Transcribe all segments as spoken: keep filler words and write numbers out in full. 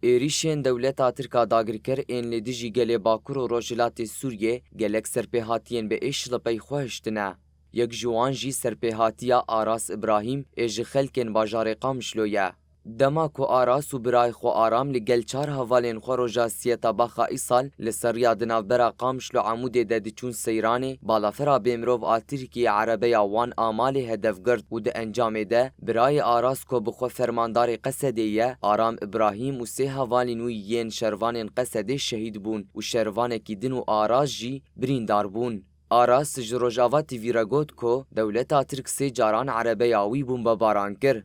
Êrîşên dewleta Tirk a dagirker ên li dijî gelê Bakur û Rojhilatê Sûriyê gelek serpêhatiyên bi êş li pey xwe hiştine. Yek ji wan jî serpêhatiya Aras Ibrahîm ê ji xelkên bajarê Qamişlo ye. Dema ku Aras û birayê xwe Aram li gel çar hevalên xwe roja siyeta Baxa Îsal li ser riya di navbera Qamişlo Amûdê de diçûn seyranê, balafira bêmirov a Tirkiyê erebeya wan a malê hedef girt û di encamê de birayê Aras ku bi xwe fermandarê Qesedê ye, Aram Ibrahîm û sê hevalên wî yên şervanên Qesedê şehîd bûn û şervanekî din û Aras jî birîndar bûn. Aras ji Rojava T V re got ku dewleta Tirk sê caran erebeya wî bombebaran kir.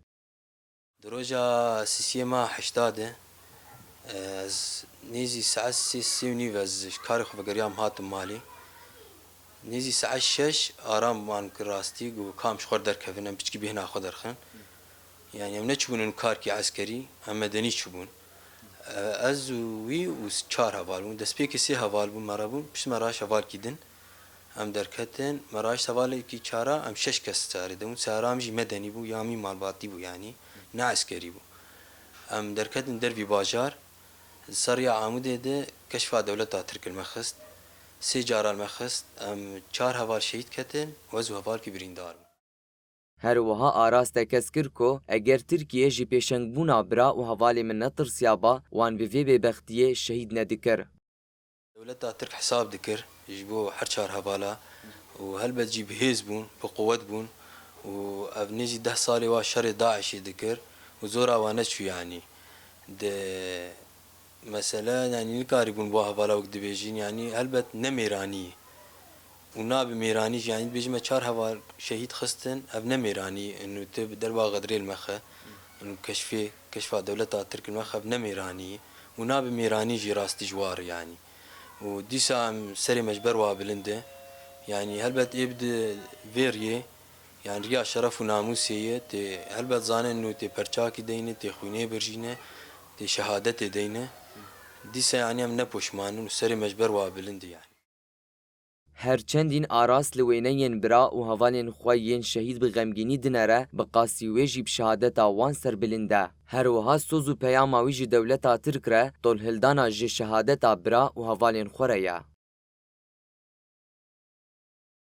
Di roja sisiyê meha heşta de, ez nêzî saet sê, sê û nîv ez ji karê xwe vegeriyam hatim malê. Nêzî saet şeş aram wan kir rastî, got, "Kam ji xwe derkevin, em piçkî bêhna xwe derxin." Yani em neçûbûn û karkî eskerî, em medenî çûbûn. E, ez û wî û s-, çar heval bûn. Destpêkê sê heval bûn, me re bûn, pişt me raş hevalkî din. Em derketin, me raş hevalekî çara, em şeş kes çarê de bûn. Çara em jî medenî bû, ya mî malbatî bû yani, ne eskerî bû. Em derketin dervî bajar, di ser riya Amûdê de keşfa dewleta Tirk li me xist. Sê cara li me xist, em çar heval şehîd ketin û ez û hevalkî birîndar bûn. Her wiha Aras tekez kir ku eger Tirkiye ji pêşengbûna bira û hevalê min netirsiyaba, wan bi vê bêbextiyê şehîd nedikir. Dewleta Tirk hesab dikir ji bo her çar hevala û helbet jî bi hêz bûn, bi quwet bûn û ev nêzî deh salê wa şerê DAIŞê dikir û zora wa neçû yanî. Di Mesele, yanî nikarîbûn bo hevala wek dibêjin, yanî helbet ne mêranî ye. Û na bi mêranî jî, yanî dibêjin me çar heval şehîd xistin, ev ne mêranî ye. Û tu bi derba xedrê li me xe, û keşfê, keşfa dewleta Tirk li me xe, ev ne mêranî ye. Û na bi mêranî jî rastî ji war e, yanî. Û dîsa em serê me ji ber wa bilind e. Yanî helbet ê bi di vê riyê, Yanî riya şeref û namûsê ye, tê helbet zanin û tê perçakî deyne, tê xwînê birjîne, tê şehadetê deyne. Dîsa yanî em ne poşman in û serê me ji ber wa bilind e yanî. Her çendîn Aras li wêneyên bira û hevalên xwe yên şehîd bi xemgînî dinere, bi qasî wê jî bi şehadeta wan serbilind e. Her wiha soz û peyama wî ji dewleta Tirk re tolhildana ji şehadeta bira û hevalên xwe re ye.